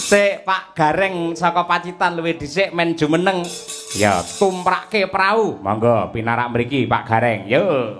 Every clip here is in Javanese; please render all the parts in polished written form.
Sik Pak Gareng saka Pacitan luwih dhisik men jumeneng. Ya, tumrake prau. Monggo pinarak mriki Pak Gareng. Yo.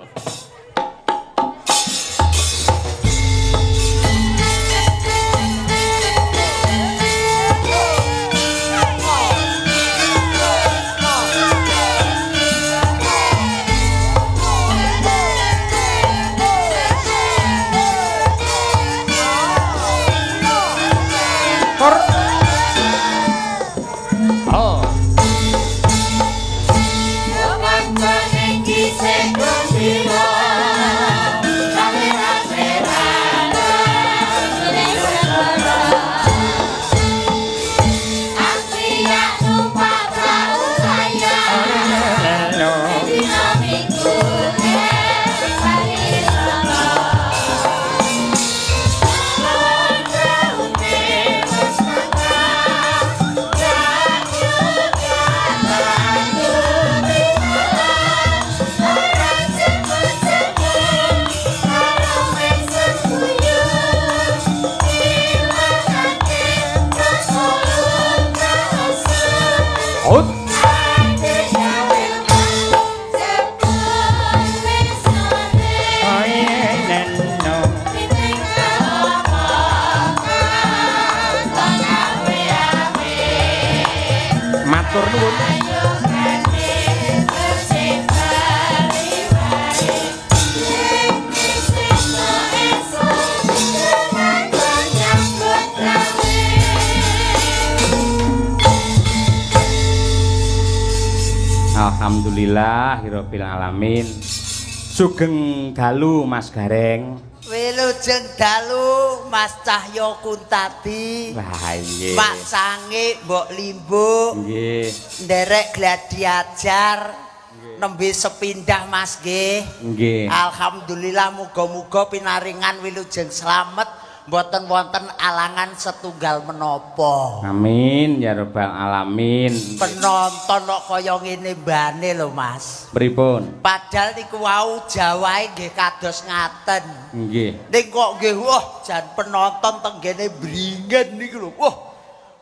Alhamdulillahirabbil alamin. Sugeng dalu Mas Gareng. Wilujeng dalu Mas Cahyo Kuntadi. Wah nggih. Pak Sange Mbok Limbuk. Nggih. Nderek gladi ajar. Nembe sepindah Mas nggih. Nggih. Alhamdulillah muga-muga pinaringan wilujeng slamet mboten wonten alangan setunggal menapa. Amin ya rabbal alamin. Penonton kok kaya ngene mbane lho Mas. Pripun? Padahal niku wau jawahe nggih kados ngaten. Nggih. Ning kok nggih wah jan penonton teng ngene bringen niku lho. Wah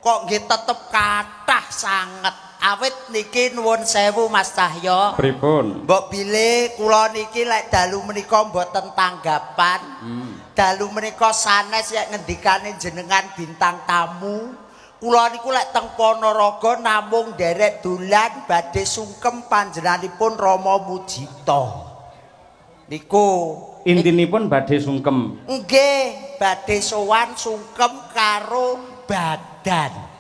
kok nggih tetep kathah sanget. Awit niki nuwun sewu Mas Cahyo. Pripun? Mbok bilih kula niki lek dalu menika mboten tanggapan. Dalu menika sanes yen ngendikane jenengan bintang tamu. Kula niku lek teng Ponorogo namung nderek dolan badhe sungkem panjenenganipun Rama Mujito. Niku intinipun badhe sungkem. Nggih, badhe sowan sungkem karo badan.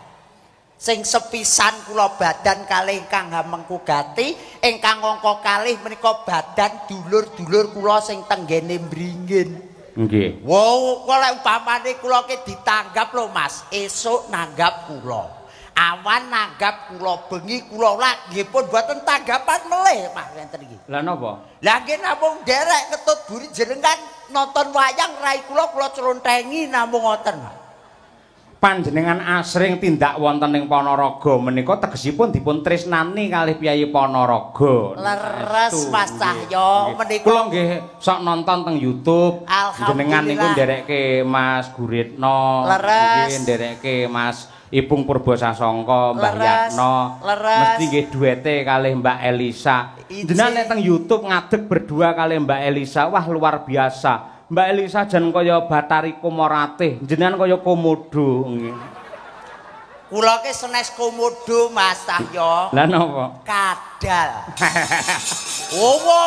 Sing sepisan kula badan kalih ingkang hamengku gati, ingkang angka kalih menika badan dulur-dulur kula sing tenggene Mringin. Nggih. Wow, kok lek umpamane kula ki ditanggap lho Mas, esuk nanggap kula. Awan nanggap kula, bengi kula lak nggih pun mboten tanggapan melih Mas ngenten iki. Lah napa? Lah nggih namung nderek ketut buri jenengan nonton wayang rai kula kula clontengi namung ngoten. Panjenengan asring tindak wonten ing Ponorogo menika tegesipun dipun tresnani kalih piyayi Ponorogo. Leres Mas Cahyo menika kula nggih sok nonton teng YouTube. Jenengan niku nderekke Mas Guritno, nggih nderekke Mas Ipung Purbo Sasongko, Mbah Yatno. Mesti nggih duete kalih Mbak Elisa. Jenengan nek teng YouTube ngadeg berdua kalih Mbak Elisa, wah luar biasa. Mbak Elisa jan kaya Batari Komoratih, jenengan kaya komodo nggih. Kula ki senes komodo Mas Cahyo. Lah napa? Kadal. Wowo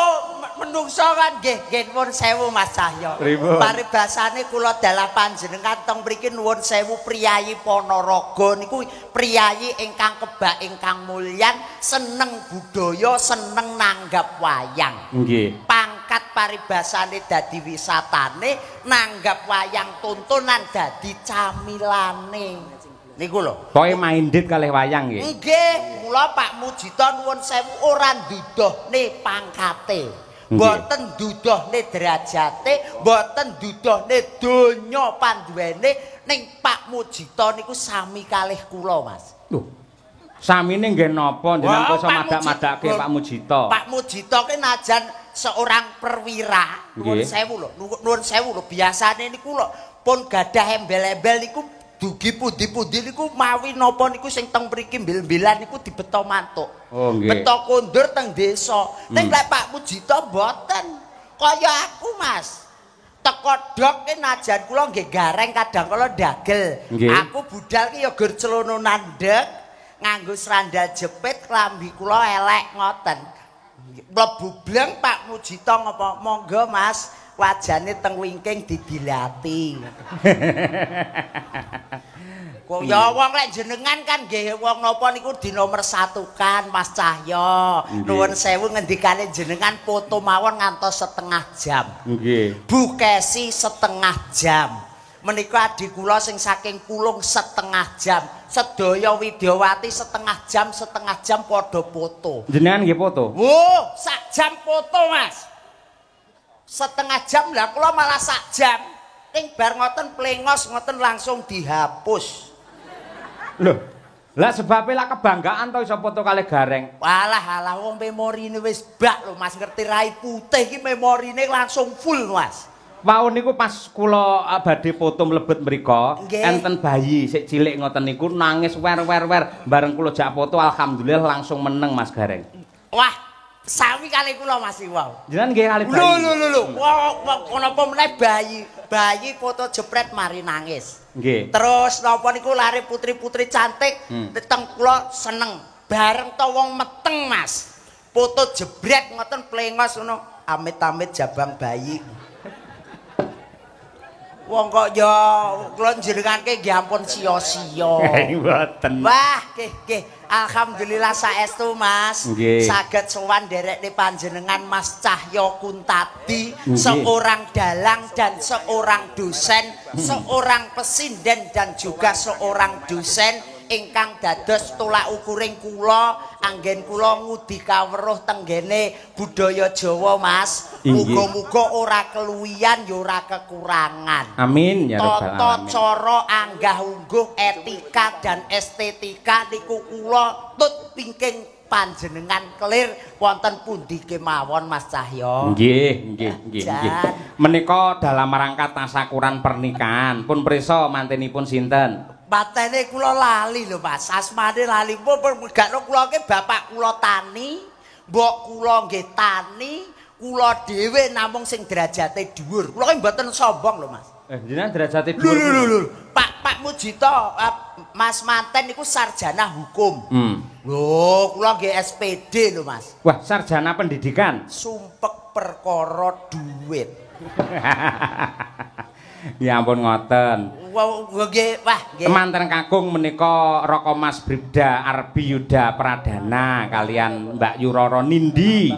menungso kan nggih nggih nuwun sewu Mas Cahyo. Paribasane kula dalah panjenengan teng mriki nuwun sewu priyayi Ponorogo niku priyayi ingkang kebak ingkang mulyan, seneng budaya, seneng nanggap wayang. Nggih. Pangkat paribasane dadi wisatane, nanggap wayang tontonan dadi camilane. Niku lho. Pokoke minded kalih wayang nggih. Nggih, mula Pak Mujito nuwun sewu ora nduduhne pangkate. Mboten nduduhne derajate, mboten nduduhne donya panduwene, ning Pak Mujito niku sami kalih kula, Mas. Lho. Samine nggih napa jenengan kok iso madak-madake Pak Mujito? Pak Mujito ki najan seorang perwira, nuwun sewu lho, nuwun sewu lho, biasane niku lho pun gadah embel-embel niku Dugi pundi-pundi niku mawi napa niku sing teng mriki mbil-mbilan niku dibeto mantuk. Oh nggih. Beto kondur teng desa. Ning lek Pak Mujito mboten. Kaya aku, Mas. Teko dok ki najan kula nggih gareng kadang kala ndagel. Aku budal ki ya gur celono nandhek, nganggo sandal jepit, klambi kula elek ngoten. Mlebu bleng Pak Mujito ngapa? Monggo Mas, wajane teng wingking didilati. Kok ya wong lek jenengan kan nggih wong napa niku dinomersatukan Mas Cahyo. Nuwun sewu ngendikane jenengan foto mawon ngantos setengah jam. Nggih. Bu Kesi setengah jam. Menika adi kula sing saking Pulung setengah jam. Sedaya Widyawati setengah jam padha foto. Jenengan nggih foto? Wo, sak jam foto, Mas. Setengah jam lah kula malah sak jam. Ning bar ngoten plengos ngoten langsung dihapus. Loh, lah sebabe lah kebanggaan to iso foto kalih Gareng. Walah alah wong memorine wis bak lho Mas, ngerti rai putih iki memorine langsung full Mas. Wau niku pas kula badhe foto mlebet mriku, enten bayi sik cilik ngoten niku nangis wer wer wer, bareng kula jak foto alhamdulillah langsung meneng Mas Gareng. Wah, sami kali kula Mas wau. Jenengan nggih kali bayi. Lho lho lho. Wah, napa meneh bayi. Bayi foto jepret mari nangis. Nggih. Terus napa niku lare putri-putri cantik teng kula seneng. Bareng to wong meteng Mas. Foto jebret ngoten plengos ngono, amit-amit jabang bayi. Wong kok ya kula njenenganke nggih ampun sia-sia. Mboten. Wah, nggih nggih. Alhamdulillah saestu Mas. Saged sowan nderekne panjenengan Mas Cahyo Kuntadi, seorang dalang dan seorang dosen, seorang pesinden dan juga seorang dosen ingkang dados tolak ukuring kula anggen kula ngudi kaweruh tenggene budaya Jawa Mas. Muga-muga ora keluwihan ya ora kekurangan. Amin ya rabbal alamin. Tata cara anggah ungguh etika dan estetika niku kula tut pingking panjenengan kelir wonten pundi kemawon Mas Cahyo. Nggih, nggih, nggih, nggih. Menika dalam rangka tasakuran pernikahan pun prisa mantenipun sinten? Matene kula lali lho Mas, asmane lali. Pun gakno kula ki bapak kula tani, mbok kula nggih tani, kula dhewe namung sing derajate dhuwur. Kula ki mboten sombong lho Mas. Jenengan derajate dhuwur. Lho lho lho. Pak Mujito, Mas manten niku sarjana hukum. Lho, kula nggih SPD lho Mas. Wah, sarjana pendidikan. Sumpek perkara duit. Ya ampun ngoten. Nggih, wah nggih. Temanten kakung menika Raka Mas Bribda Arbi Yuda Pradana kalian Mbak Yuroro Nindi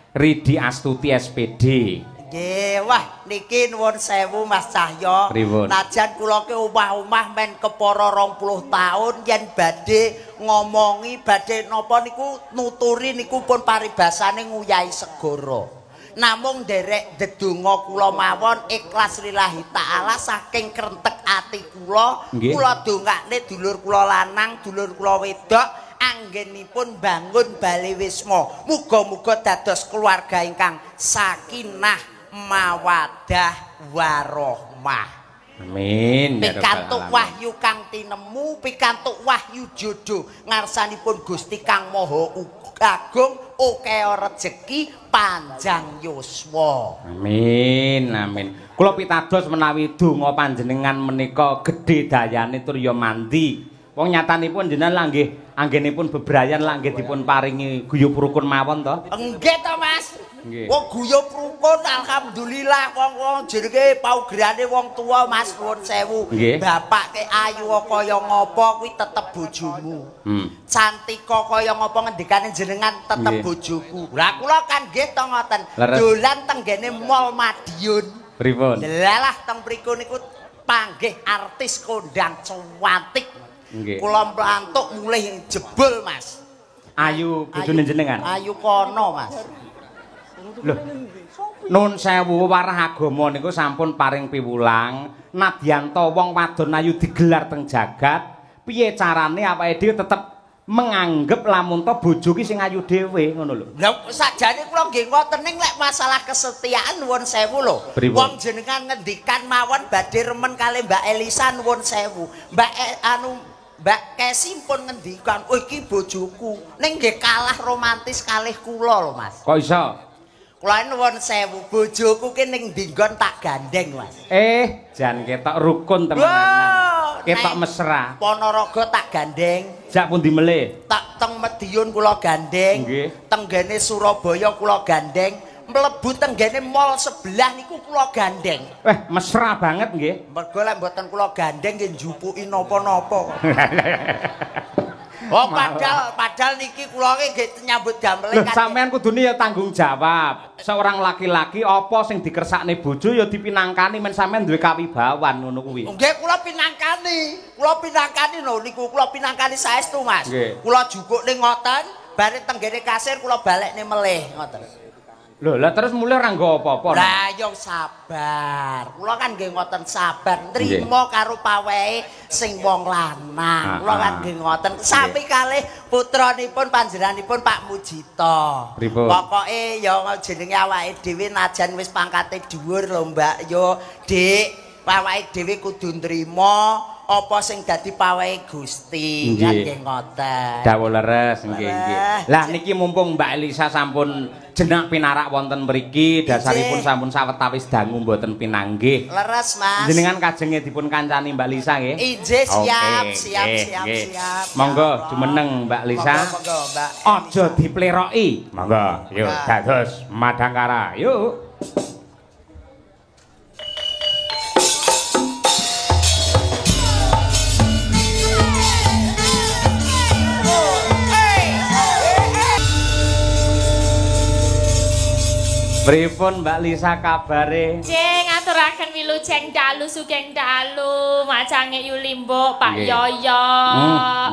Ridi Astuti SPD. Nggih, wah niki nuwun sewu Mas Cahyo. Najan kula ki omah-omah men kepara 20 taun yen badhe ngomongi badhe napa niku nuturi niku pun paribasane nguyahi segara. Namung nderek ndedonga kula mawon ikhlas lillahi taala saking krentek ati kula, kula dongakne dulur kula lanang, dulur kula wedok anggenipun bangun bale wisma. Muga-muga dados keluarga ingkang sakinah, mawadah, warohmah. Amin. Pikantuk wahyu kang tinemu, pikantuk wahyu jodoh ngarsanipun Gusti Kang Maha Agung, akeh rejeki panjang yuswa. Amin, amin. Kula pitados menawi donga panjenengan menika gedhe dayane tur ya mandi. Wong nyatanipun jenengan lah nggih anggenipun bebrayan lah nggih dipun paringi guyub rukun mawon to? Nggih to Mas. Nggih. Wong guyub rukun alhamdulillah wong-wong jenenge paugerane wong tuwa Mas nuwun sewu. Bapak ke ayu kaya ngopo kuwi tetep bojomu. Cantika kaya ngopo ngendikane jenengan tetep bojoku. Lah kula kan nggih to ngoten. Dolan tenggene Mall Madiun. Pripun? Lalah teng mriku niku panggih artis kondang cuantik. Kula mlantuk mulih jebul Mas. Ayu bojone jenengan. Ayu kono Mas. Lho. Nun sewu warah agama niku sampun paring piwulang, nadyan ta wong wadon ayu digelar teng jagat, piye carane awake dhewe tetep menganggep lamun to bojo ki sing ayu dhewe ngono lho. Lha sakjane kula nggih ngoten ning lek masalah kesetiaan nuwun sewu lho. Wong jenengan ngendikan mawon badhe remen kalih Mbak Elisa nuwun sewu. Mbak Kesi pun ngendikan, "Oh iki bojoku." Ning nggih kalah romantis kalih kula lho, Mas. Kok iso? Kula nuwun sewu, bojoku ki ning ndinggon tak gandeng, Mas. Jan ketok rukun temenanan. Ketok mesra. Ponorogo tak gandeng. Jak pundi melih? Tak teng Madiun kula gandeng. Tenggene Surabaya kula gandeng. Mlebu tenggene mall sebelah niku kula gandeng. Mesra banget nggih. Mergo lek mboten kula gandeng nggih njupuki napa-napa. Oh padahal niki kula nggih nyambut damel kan. Sampeyan kudune ya tanggung jawab. Seorang laki-laki apa sing dikersakne bojo ya dipinangkani men sampeyan duwe kawibawan ngono kuwi. Nggih kula pinangkani. Kula pinangkani lho niku kula pinangkani saestu Mas. Kula jukukne ngoten, bare tenggene kasir kula balekne melih ngoten. Lho, lah terus mulih ora nggo apa-apa. Lah yo sabar. Kula kan nggih ngoten sabar, nrimo karo pawehe sing wong lanang. Kula kan nggih ngoten. Sami kalih putranipun panjenenganipun Pak Mujito. Pokoke ya jenenge awake dhewe najan wis pangkate dhuwur lho Mbak yo, Dik, awake dhewe kudu nrimo apa sing dadi pawehe Gusti. Kan nggih ngoten. Dawuh leres nggih nggih. Lah niki mumpung Mbak Elisa sampun jenak pinarak wonten mriki, dasaripun sampun sawetawis dangu mboten pinanggih. Leres, Mas. Jenengan kajenge dipun kancani Mbak Lisa nggih. Injih, siap, siap, siap, siap. Monggo jumeneng Mbak Lisa. Monggo, Mbak. Aja dipleroki. Monggo, yuk dados Madangkara. Yuk. Pripun Mbak Lisa kabare? Jeng ngaturaken wilujeng dalu sugeng dalu macange Yulimbo Pak Yoyo.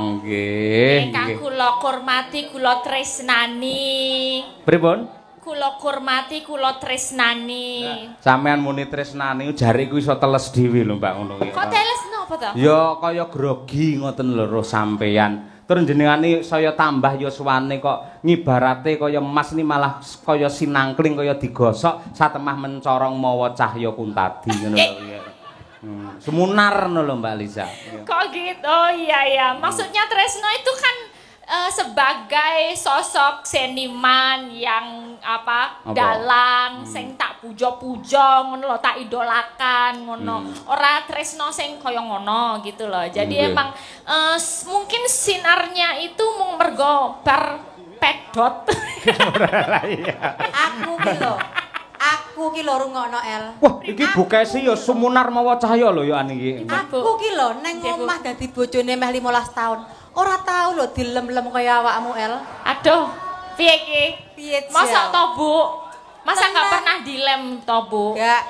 Nggih. Ingkang kula hormati kula tresnani. Pripun? Kula hormati kula tresnani. Sampeyan muni tresnani jariku iso teles dhewe lho Mbak ngono kuwi. Kok teles napa to? Ya kaya grogi ngoten lho roh sampeyan. Terus jenengane saya tambah yuswane kok ngibarate kaya emas ni malah kaya sinangkling kaya digosok satemah mencorong mawa cahya kuntadi ngono lho. Sumunar ngono lho Mbak Lisa. Kok gitu? Oh iya ya. Maksudnya tresno itu kan sebagai sosok seniman yang apa? Dalang sing tak puja-puja ngono lho, tak idolakan ngono. Ora tresno sing kaya ngono gitu loh. Jadi emang mungkin sinarnya itu mung mergo bar pedot. Aku ki lho. Aku ki lho rungokno El. Wah, iki Bu Kesi ya sumunar mawa cahya lho ya an iki. Aku ki lho neng omah dadi bojone meh 15 tahun. Ora tau lho dilem-lem kaya awakmu El. Aduh, piye iki? Piye? Masa to, Bu? Masa enggak pernah dilem to, Bu? Enggak.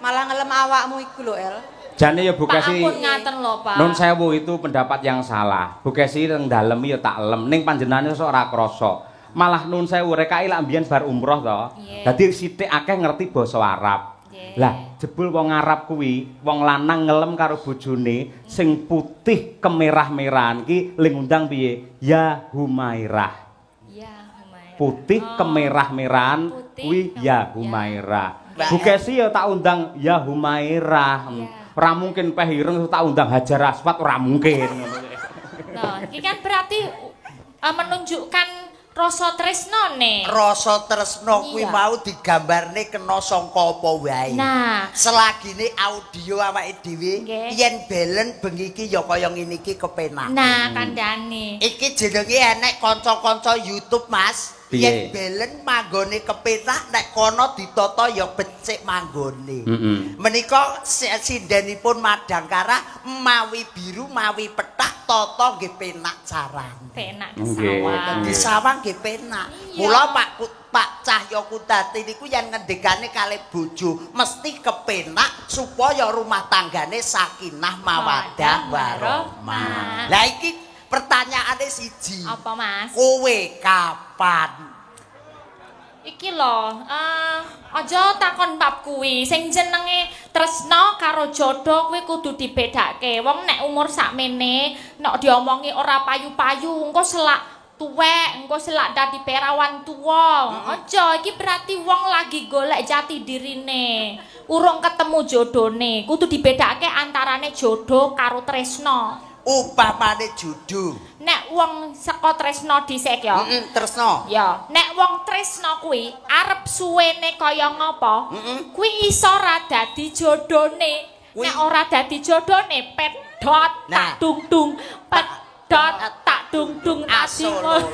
Malah ngelem awakmu iku lho, El. Jane ya Bu Kesi. Pak ampun ngaten lho, Pak. Nun sewu itu pendapat yang salah. Bu Kesi teng dalem ya tak lem, ning panjenengane sok ora krasa. Malah nun sewu rekai lak mbiyen bar umroh to. Dadi sithik akeh ngerti basa Arab. Lah jebul wong Arab kuwi wong lanang ngelem karo bojone sing putih kemerah-merahan ki ling ngundang piye? Ya Humairah. Ya Humairah. Putih kemerah-merahan kuwi ya Humairah. Bu Kesi ya tak undang ya Humairah. Ora mungkin peh ireng tak undang Hajar Aswad ora mungkin. Loh, iki kan berarti menunjukkan rasa tresno ne. Rasa tresno kuwi mau digambarne kena sangka apa wae. Nah, selagine audio awake dhewe yen belen bengi iki ya kaya ngene iki kepenak. Nah, kandhane. Iki jenenge enek kanca-kanca YouTube, Mas. Yen belen manggone kepenak nek kono ditata ya becik manggone. Menika sindenipun Madangkara mawi biru mawi pethak tata nggih penak carane. Penak disawang. Disawang nggih penak. Mula Pak Cahya Kudati niku yen ngendikane kalih bojo mesti kepenak supaya rumah tanggane sakinah mawaddah warahmah. Lah iki pertanyaane siji. Apa, Mas? Kowe kapan? Iki lho, aja takon bab kuwi. Sing jenenge tresna karo jodoh kuwi kudu dibedake. Wong nek umur sakmene nek diomongi ora payu-payu, engko selak tuwek, engko selak dadi perawan tuwa. Aja, iki berarti wong lagi golek jati dirine. Urung ketemu jodone. Kudu dibedake antarane jodoh karo tresna. Upamane jodoh. Nek wong saka tresna dhisik ya. Tresna. Ya, nek wong tresna kuwi arep suwene kaya ngapa, kuwi iso ora dadi jodone. Nek ora dadi jodone pedhot tak dung-dung, pedhot tak dung-dung asolole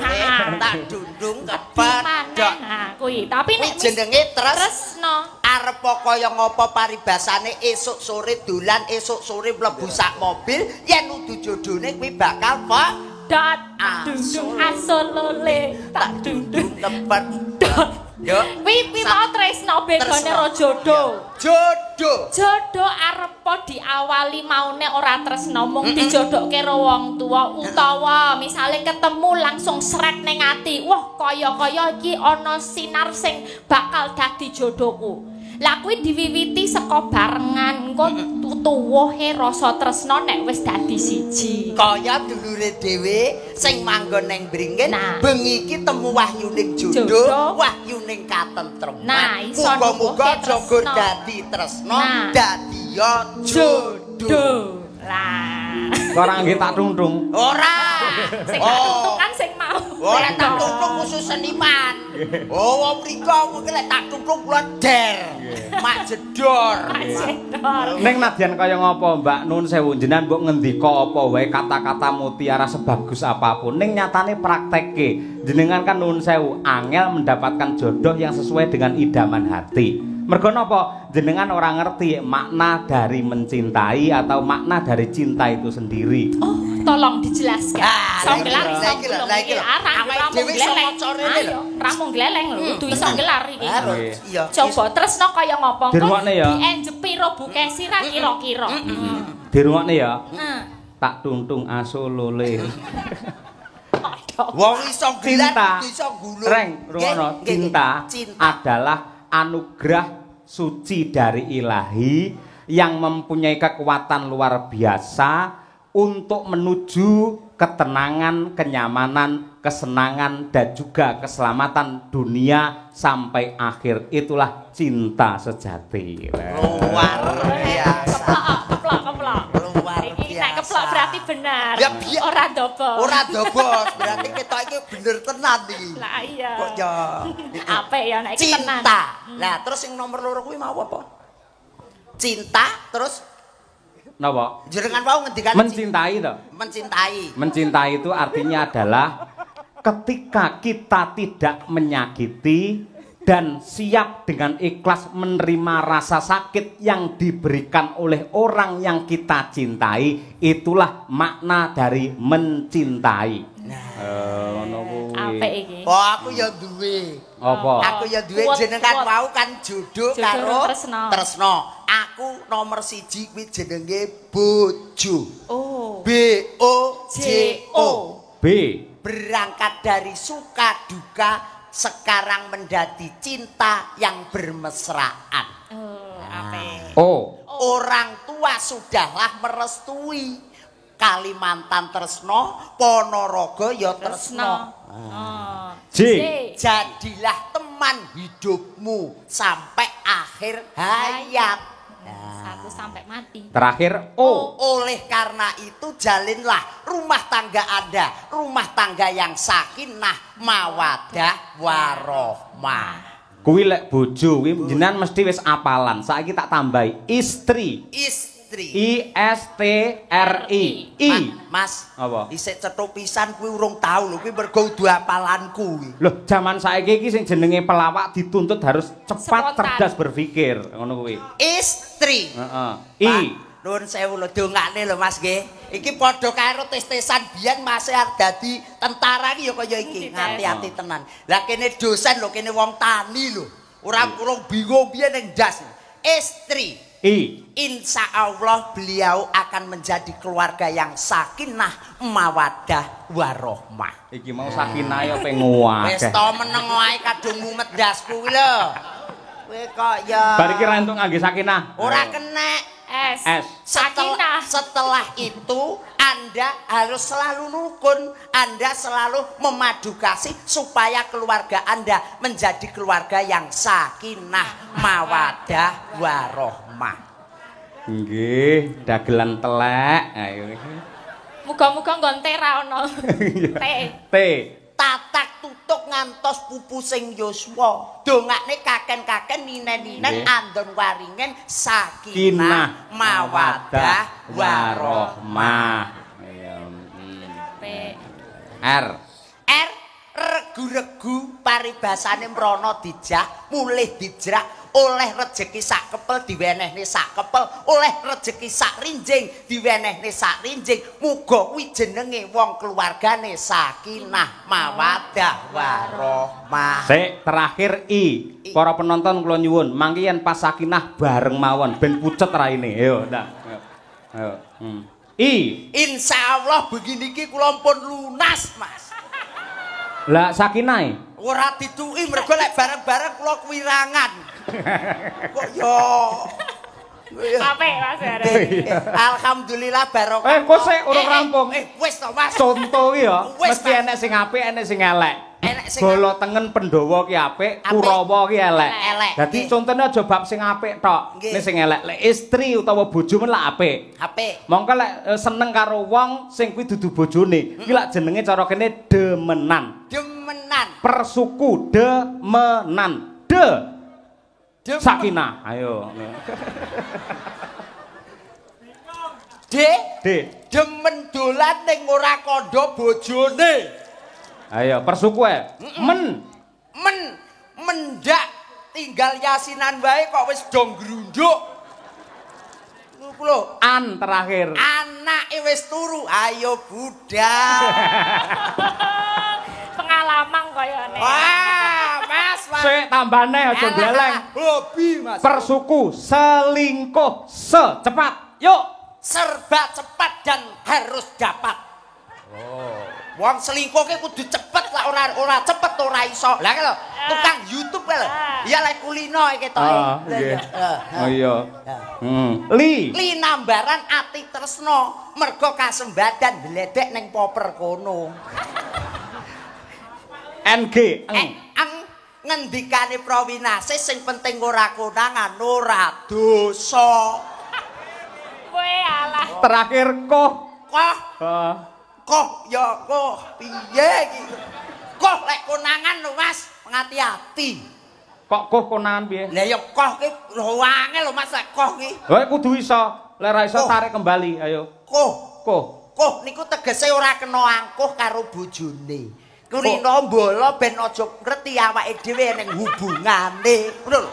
tak dundung kepedhot. Nah, kuwi. Tapi nek jenenge tresna arep kaya ngapa paribasane esuk sore dolan, esuk sore mlebu sak mobil, yen udu jodone kuwi bakal pedhot dundung asolole tak dundung kepedhot. Yo kuwi mau tresna bedane karo jodoh. Jodoh. Jodoh arep diawali maune ora tresna mung dijodohke karo wong tuwa utawa misale ketemu langsung sret ning ati. Wah, kaya-kaya iki ana sinar sing bakal dadi jodohku. Lah kuwi diwiwiti saka barengan, engko tuwuhe rasa tresna nek wis dadi siji. Kaya dulure dhewe sing manggon ning Bringin, bengi iki temu wahyuning jodoh, wahyuning katentreman. Nah, muga-muga aja dadi tresna, dadi ya jodoh. Lah. Kok ora nggih tak tungtung? Ora. Sing tak tungtung kan sing mau. Ora tak tungtung khusus seniman. Oh, wong mriko mungkin lek tak tungtung kula der. Mak jedor. Mak jedor. Ning nadyan kaya ngapa, Mbak, nuwun sewu jenengan mbok ngendika apa wae kata-kata mutiara sebagus apapun, ning nyatane praktekke jenengan kan nuwun sewu angel mendapatkan jodoh yang sesuai dengan idaman hati. Mergo napa? Jenengan ora ngerti makna dari mencintai atau makna dari cinta itu sendiri. Oh, tolong dijelaskan. Gelar iki lho. Ramung gleleng lho, kudu iso gelar iki. Iya. Coba tresna kaya ngopo? Dienjepi ro bukesi ra kira-kira. Dirungokne ya. Tak tungtung asolole. Wong iso gelar iso gulung. Reng, rungokno, cinta adalah anugerah suci dari ilahi yang mempunyai kekuatan luar biasa untuk menuju ketenangan, kenyamanan, kesenangan, dan juga keselamatan dunia sampai akhir. Itulah cinta sejati. Luar biasa. Keplok, keplok. Luar biasa. Nek keplok berarti benar. Ya, ora dobos. Ora dobos, berarti ketok iki bener tenan iki. Lah iya. Kok ya apik ya nek iki tenan. Cinta. Lah terus sing nomor loro kuwi mau apa? Cinta terus napa? Jenengan wau ngendikan mencintai to. Mencintai. Mencintai itu artinya adalah ketika kita tidak menyakiti dan siap dengan ikhlas menerima rasa sakit yang diberikan oleh orang yang kita cintai, itulah makna dari mencintai. Nah, ngono kuwi. Apik iki. Oh, aku ya duwe. Apa? Aku ya duwe jenengan wau kan jodoh karo tresna. Aku nomor 1 kuwi jenenge bojo. Oh. B O J O. B. Berangkat dari suka duka sekarang menjadi cinta yang bermesraan. Oh, apik. Oh. Orang tua sudahlah merestui. Kalimantan tresno, Ponorogo ya tresno. Oh. J. Jadilah teman hidupmu sampai akhir hayat. Nah. 1 sampai mati. Terakhir O. Oleh karena itu jalinlah rumah tangga Anda, rumah tangga yang sakinah, mawadah, warohmah. Kuwi lek bojo kuwi jenengan mesti wis apalan. Saiki tak tambahi istri. Istri. I S T R I. I. Mas, apa? Isik cetho pisan kuwi urung tau lho, kuwi mergo udu apalanku kuwi. Loh, jaman saiki iki sing jenenge pelawak dituntut harus cepat, spontan, cerdas berpikir, ngono kuwi. Istri. Heeh. I. Nuwun sewu lho, dongakne lho Mas nggih. Iki padha karo tes-tesan biyen Mas arep dadi tentara iki ya kaya iki, ngati-ati tenan. Lah kene dosen lho, kene wong tani lho. Ora urung bingung biyen ning ndas. Istri. I. Insya Allah beliau akan menjadi keluarga yang sakinah, mawadah, warohmah. Iki mau sakinah ya penguat. Wis to meneng wae kadung mumet ndasku kuwi lho. Kowe kok ya. Bar iki ra entuk ngangge sakinah. Ora kenek. S. Sakinah. Setelah itu Anda harus selalu rukun, Anda selalu memadu kasih supaya keluarga Anda menjadi keluarga yang sakinah, mawadah, warohmah. Nggih, dagelan telek. Ayo. Muga-muga nggon T ra ono. T. T. Tatak tutuk ngantos pupu sing yuswa. Dongakne kaken-kaken ninen-ninen andon waringen sakinah, mawadah, warohmah. P. R. R regu-regu paribasane mrono dijak, mulih dijrak, oleh rejeki sak kepel diwenehne sak kepel, oleh rejeki sak rinjing diwenehne sak rinjing. Muga kuwi jenenge wong keluargane sakinah, mawadah, warohmah. Sik terakhir I. Para penonton kula nyuwun, mangke yen pas sakinah bareng mawon ben pucet raine. Ayo, ndak. Ayo. I. Insyaallah begini iki kula pun lunas, Mas. Lah sakinah ora dituki mergo lek bareng-bareng kula kuwirangan. Kok yo. Apik Mas. Alhamdulillah barokah. Kok sik urung rampung. Wis to Mas. Conto ki ya mesti enek sing apik, enek sing elek. Enek sing Bala tengen Pandhawa ki apik, Kurawa ki elek. Dadi contone aja bab sing apik tok, nek sing elek. Lek istri utawa bojo men lak apik. Apik. Mongko lek seneng karo wong sing kuwi dudu bojone, kuwi lak jenenge cara kene demenan. Demenan. Persuku demenan. De. Sakinah. Ayo. D. D. Demen dolan ning ora kandha bojone. Ayo persuku ae. Men. Men mendak tinggal yasinan wae kok wis do ngrunduk. Iku lho. An terakhir. Anake wis turu, ayo budal. Pengalaman kayane. Wah, Mas, Mas. Sik tambane aja ndeleng. Hobi, Mas. Persuku selingkuh secepat. Yuk. Serba cepat dan harus dapat. Oh. Wong selingkuh ki kudu cepet lah, ora cepet ora iso. Lah lho, tukang YouTube lho. Iya lek kulino iki ketoke. Oh iya. Li. Li nambaran ati tresno, mergo kasembadan bledek ning poper kono. NG. Eng ngendikane Prawinase sing penting ora konangan ora dosa. Kowe alah. Terakhir koh. Koh. Koh ya koh piye iki? Koh lek konangan lho Mas, ngati-ati. Kok koh konangan piye? Lah ya koh ki lho angel lho Mas lek koh ki. Lha kudu iso, lek ra iso tarik kembali, ayo. Koh. Koh. Koh niku tegese ora kena angkuh karo bojone. Kulino mbala ben aja ngerti awake dhewe ning hubungane. Ngono lho.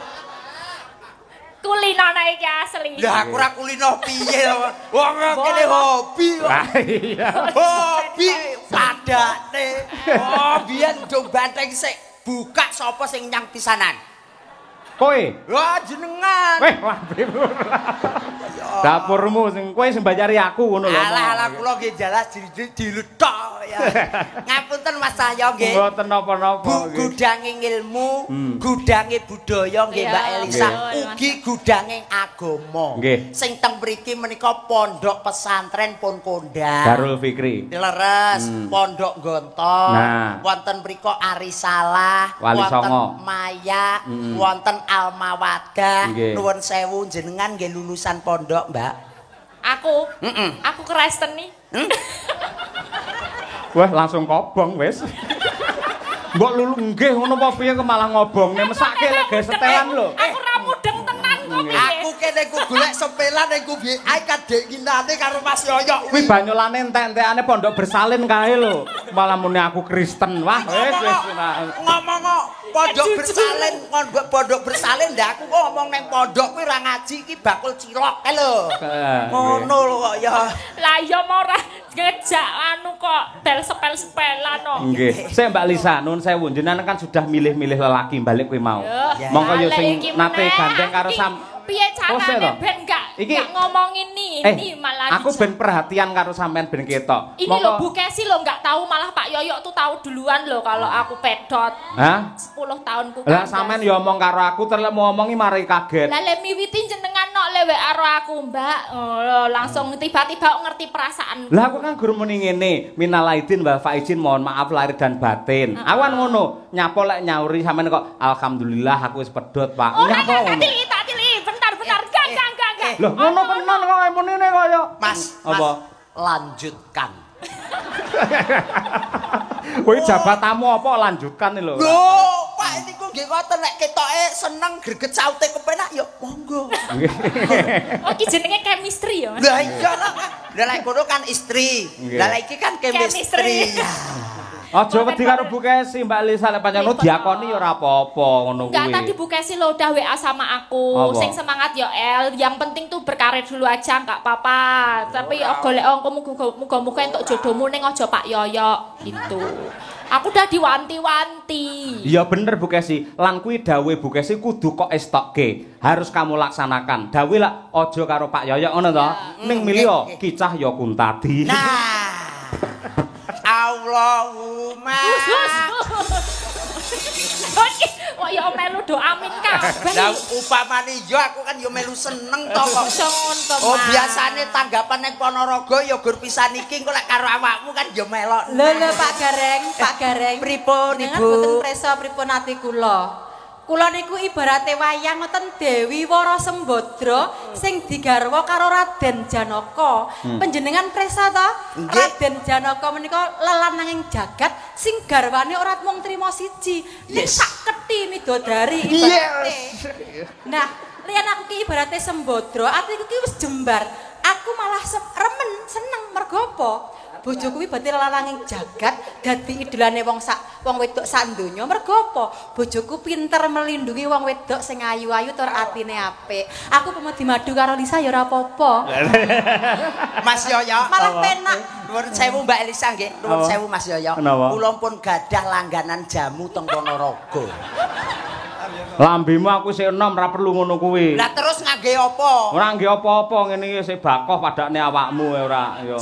Kulino nek iki asli. Lah aku ora kulino piye to. Wong kene hobi kok. Lah iya. Hobi padane. Oh, biyen do banteng sik buka sapa sing nyang pisanan. Kowe. Wah, jenengan. Weh, dapurmu sing kowe sing bayari aku ngono lho. Alah, alah kula nggih jelas diluthok ya. Ngapunten Mas Cahyo nggih. Mboten napa-napa. Gudange ilmu, gudange budaya nggih Mbak Elisa, ugi gudange agama. Sing teng mriki menika pondok pesantren pun kondang. Darul Fikri. Leres, pondok Gontor. Wonten mriku Arisalah, wonten Maya, wonten Almawadah. Nuwun sewu jenengan nggih lulusan pondok, Mbak. Aku? Aku Kristen nih. Wah, langsung kobong wis. Mbok lulu nggih ngono apa piye kok malah ngobongne mesake lek gawe setelan lho. Aku ora mudeng tenan kok piye. Aku kene ku golek sepelan ning ku BI kadek nginane karo Mas Yoyok. Kuwi banyolane entek-entekane pondok bersalin kae lho. Malah muni aku Kristen. Wah, wis wis ngomong kok pondok bersalin, pondok bersalin ndak aku kok ngomong neng pondok kuwi ora ngaji iki bakul cilok kae lho. Ngono lho kok ya. Lah iya ora ngejak anu kok bel sepel-sepelan kok. Nggih. Sik Mbak Lisa, nuwun sewu jenengan kan sudah milih-milih lelaki balik kuwi mau. Mongko yo sing nate gandeng karo sam Piye carane ben gak ngomongin ini malah aku ben perhatian karo sampean ben ketok. Ini lho Bu Kesi lho gak tahu malah Pak Yoyok tuh tahu duluan lho kalau aku pedot. Hah? 10 tahun ku. Lah sampean ya omong karo aku terus mau ngomongi mari kaget. Lah le miwiti jenengan nok le WA karo aku, Mbak. Oh, langsung tiba-tiba ngerti perasaan. Lah aku kan guru muni ngene, minal aidin wal faizin mohon maaf lahir dan batin. Aku kan ngono, nyapo lek nyauri sampean kok alhamdulillah aku wis pedot, Pak. Nyapo ngono. Tak tiliki, bentar. Enggak. Loh, ngono tenan kok munine kaya. Mas, apa? Lanjutkan. Kowe jabatanmu apa lanjutkan lho. Lho, Pak niku nggih ngoten nek ketoke seneng greget saute kepenak ya monggo. Oh, iki jenenge chemistry ya, Mas. Lah iya lah. Lah lek kono kan istri. Lah lek iki kan chemistry. Aja wedi karo Bu Kesi, Mbak Lisa lek pancen diakoni ya ora apa-apa ngono kuwi. Enggak, tadi Bu Kesi lho udah WA sama aku. Sing semangat ya El, yang penting tuh berkarir dulu aja enggak apa-apa. Tapi golek muga-muga entuk jodohmu ning aja Pak Yoyok gitu. Aku udah diwanti-wanti. Iya bener Bu Kesi, lan kuwi dawuhe Bu Kesi kudu kok estokke. Harus kamu laksanakan. Dawuhe lak aja karo Pak Yoyok ngono to. Ning milih Ki Cahya Kuntadi. Nah. Allahumma. Kok ya melu do amin kabeh. Lah upamane ya aku kan ya melu seneng to kok. Oh biasane tanggapan ning Ponorogo ya gur pisan iki engko lek karo awakmu kan ya melok. Lho lho Pak Gareng, Pak Gareng. Pripun Ibu? Mboten prisa pripun ati kula. Kula niku ibarate wayang ngoten Dewi Wara Sembadra sing digarwa karo Raden Janaka. Panjenengan prisa ta? Raden Janaka menika lelananging jagat sing garwane ora mung trima siji, ning sak kethi midodari ibarate. Nah, liyan aku ki ibarate Sembadra, atiku ki wis jembar. Aku malah remen seneng mergo apa? Bojoku kuwi berarti lelananging jagat dadi idolane wong sak wong wedok sak donya mergo apa? Bojoku pinter melindungi wong wedok sing ayu-ayu tur atine apik. Aku pemedi dimadu karo Lisa ya ora apa-apa. Mas Yoyo malah penak. Nuwun sewu Mbak Elisa nggih, nuwun sewu Mas Yoyo. Kula pun gadah langganan jamu teng Ponorogo. Lambemu aku sik enom ora perlu ngono kuwi. Lah terus ngangge apa? Ora ngangge apa-apa ngene iki sik bakoh padakne awakmu ora ya.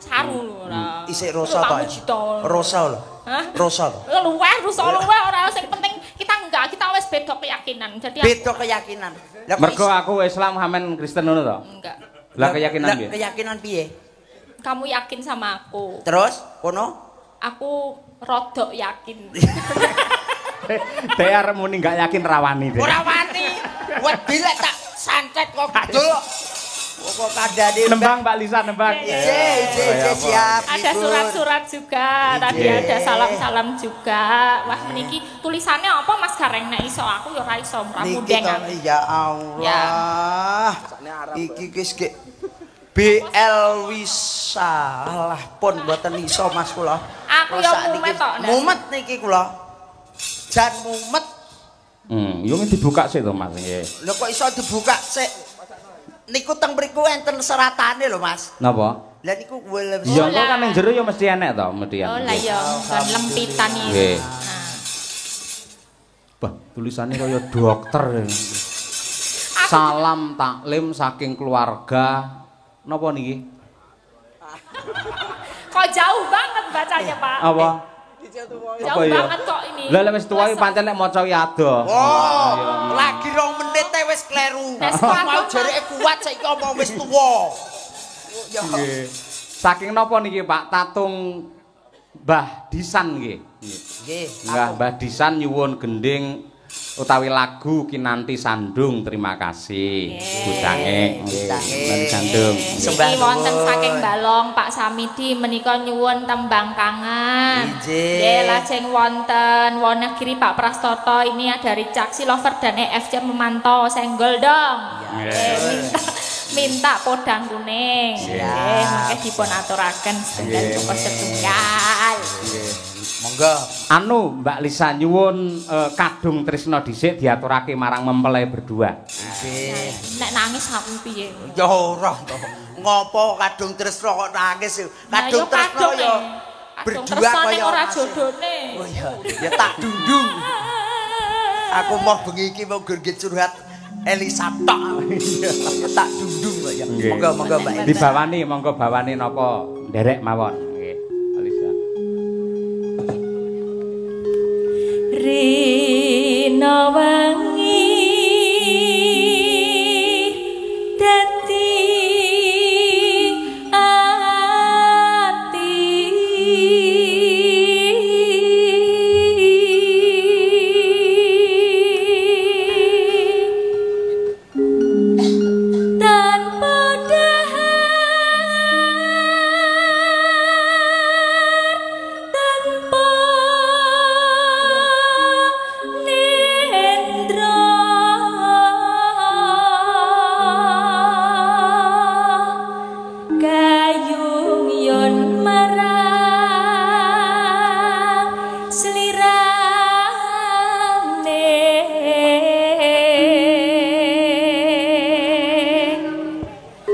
Saru lho ora. Isik rosa to. Rosa lho. Hah? Rosa lho. Luweh, rosa luweh ora sing penting kita enggak, kita wis beda keyakinan. Jadi beda keyakinan. Lah mergo aku Islam sampean Kristen ngono to? Enggak. Lah keyakinan piye? Keyakinan piye? Kamu yakin sama aku. Terus kono? Aku rodok yakin. Dek arep muni enggak yakin rawani dek. Ora wani. Wedi lek tak santet kok kidul. Kok kandhane nembang Mbak Lisa nembang. Ije siap. Ada surat-surat juga, tadi ada salam-salam juga. Wah meniki tulisannya apa Mas Gareng nek iso aku ya ora iso ora mudeng. Ya Allah. Iki wis BL Wisa. Alah pun mboten iso Mas kula. Aku ya mumet tok. Mumet niki kula. Jan mumet. Yo dibuka sik to Mas nggih. Lho kok iso dibuka sik? Niku teng mriku enten seratane lho Mas. Napa? Lah niku ya engko kan ning jero ya mesti enek to, mesti. Oh lah ya, kan lempitan iki. Nggih. Bah, tulisane kaya dokter. Salam taklim saking keluarga. Napa niki? Kok jauh banget bacanya, Pak? Apa? Jauh banget kok ini. Lah lek wis tuwa iki pancen nek maca ki adoh. Oh, lagi 2 menit e wis kleru. Mau jereke kuat saiki omong wis tuwa. Nggih. Saking napa niki Pak? Tatung Mbah Disan nggih. Nggih. Mbah Disan nyuwun gending utawi lagu Kinanti Sandung. Terima kasih. Budange Kinanti Sandung. Niki wonten saking Balong Pak Samidi menika nyuwun tembang kangen. Nggih, lajeng wonten Wonogiri Pak Prastoto ini dari Caksi Lover dan EFC memantau senggol dong. Minta podang kuning. Nggih, mangke dipun aturaken setunggal cukup setunggal. Monggo. Anu Mbak Lisa nyuwun kadung tresna dhisik diaturake marang mempelai berdua. Nggih. Nek nangis aku piye? Ya ora to. Ngopo kadung tresna kok nangis? Kadung tresna ya berdua kaya ora jodone. Oh iya, ya tak dundung. Aku mau bengi iki mau gur curhat Elisa tok. Tak dundung kok ya. Monggo monggo Mbak Elisa. Dibawani monggo bawani napa nderek mawon. Nggih, Elisa. Rina wangi dadi ati tanpa dahar tanpa nendra kayung yon marang slirane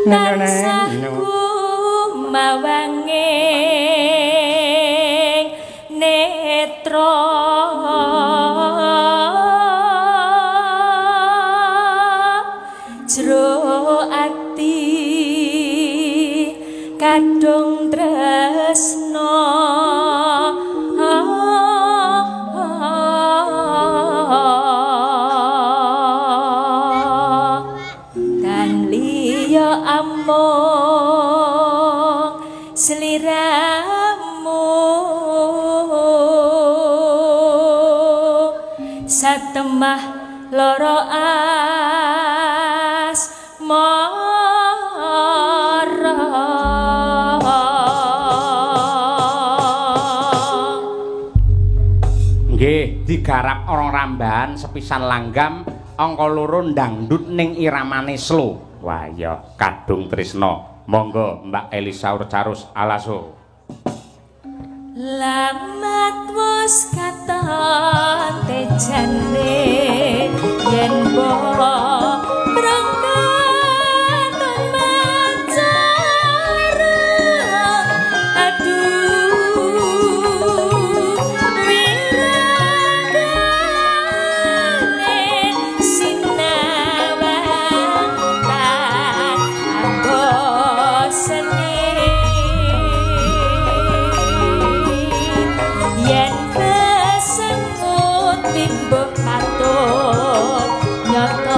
tansah kumawanging netra jero ati kadung tresna dan liya amung sliramu satemah lara asmara. Nggih, digarap orang rambahan sepisan langgam angka loro ndangdut ning iramane slow. Wah iya, kadung tresna. Monggo Mbak Elisa Urcarus alaso. Lamat wis katon tejane yen brangkat mancara aduh wirangane sinawang tan abosene yen kesengut timbuh katut nyata.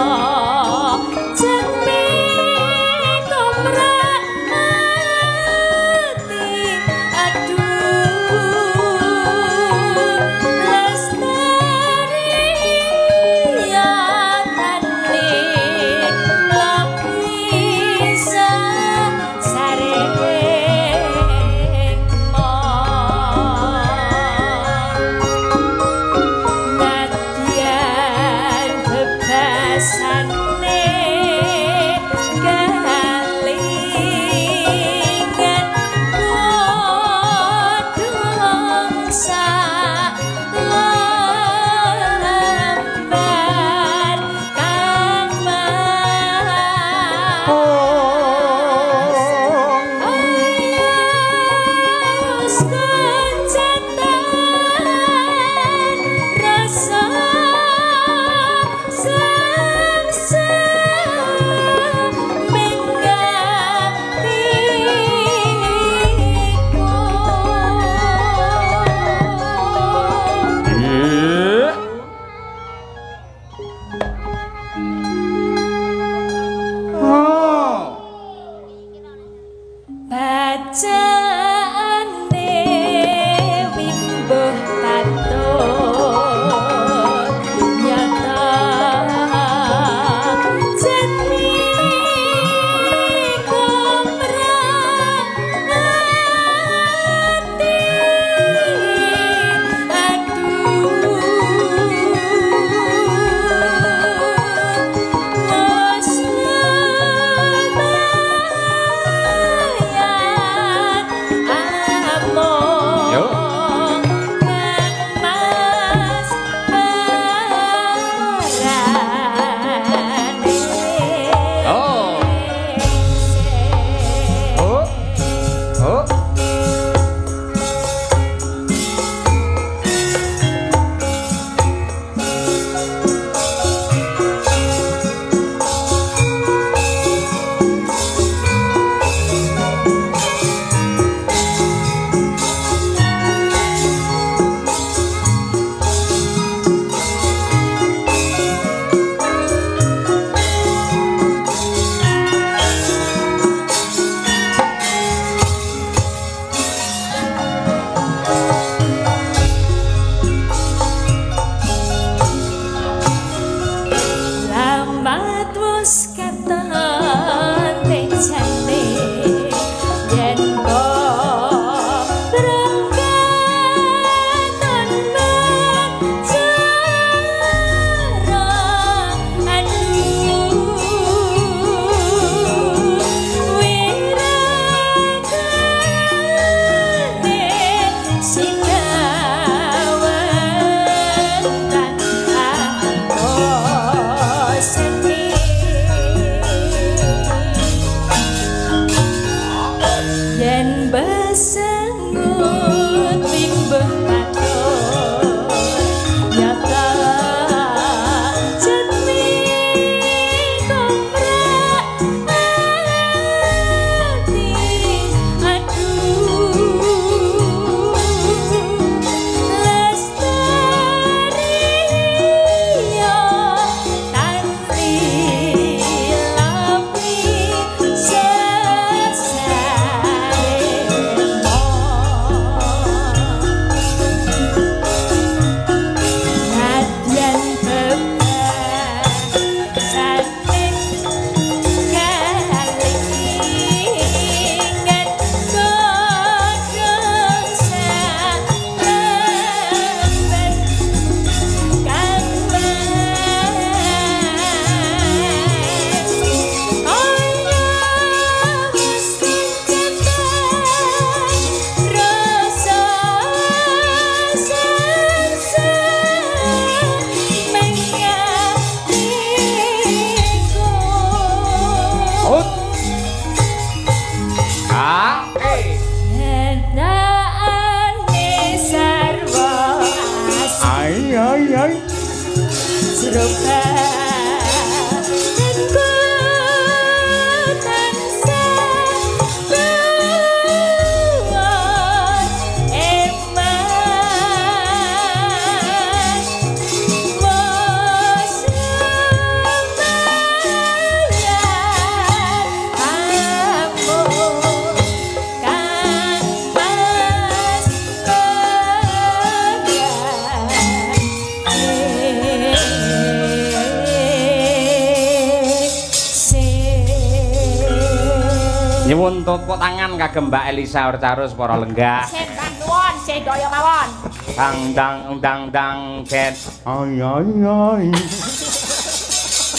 Nyuwun tepuk tangan kagem Mbak Elisha Orcarus para lenggah. Sembah nuwun sedaya mawon. Dang dang dang dang ket. Ay ay ay.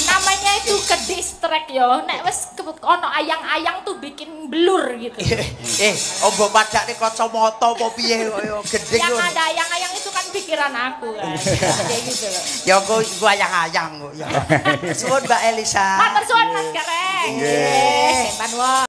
Namanya itu ke distract yo. Nek wis ono ayang-ayang tuh bikin blur gitu. Ombo padakne kacamata apa piye kaya gending. Yang ada ayang-ayang itu kan pikiran aku kan. Kayak gitu loh. Ya kok iku ayang-ayang kok ya. Suwun Mbak Elisha. Matur suwun Mas Gareng. Nggih, sembah nuwun.